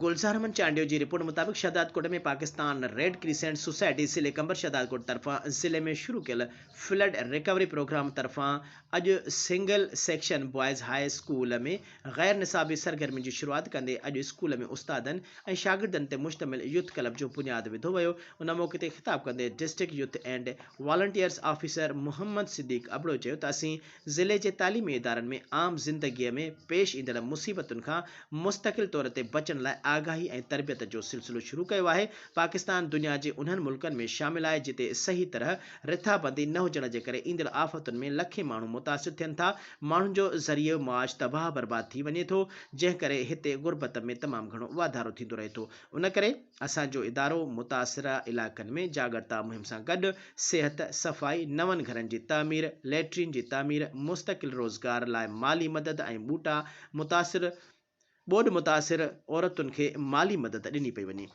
گلزار احمد چانڊيو جي رپورٽ مطابق Shahdadkot ۾ Pakistan red crescent society ضلعي قمبر شهدادڪوٽ طرفان ضلعي ۾ شروع ڪيل فلڊ ريڪوري پروگرام طرفان اڄ single section boys high school ۾ غير نصابي سرگرمين جي شروعات ڪندي اڄ اسڪول ۾ استادن ۽ شاگردن تي مشتمل يوٿ ڪلب جو بنياد وڌو ويو ان موقعي تي خطاب ڪندي district youth and volunteers officer Muhammad Siddique Abro چيو ته اسين ضلعي جي تعليمي ادارن ۾ عام زندگيء ۾ پيش ايندڙ مصيبتن کان مستقل طور تي بچڻ لاء آگاهي ۽ تربيت جو سلسلو شروع ڪيو آهي، پاڪستان دنيا جي انهن ملڪن ۾ شامل آهي جتي صحيح طرح رٿابندي نه هجڻ جي ڪري ايندڙ آفتن ۾ لکين ماڻهو متاثر ٿين ٿا، ماڻهن جو ذريعو معاش تباهه برباد ٿي وڃي ٿو، جنهن ڪري هتي غربت ۾ تمام گهڻو واڌارو ٿيندو رهي ٿو، ان ڪري اسان جو ادارو متاثره علائقن ۾ جاڳرتا مهم سان گڏ صحت، صفائي، نون گهرن جي تعمير، ليٽرين جي تعمير، مستقل روزگار لاء مالي مدد ۽ ٻوٽا متاثر ٻوڏ متاثر عورتن کي مالي مدد ڏني پئي وڃي.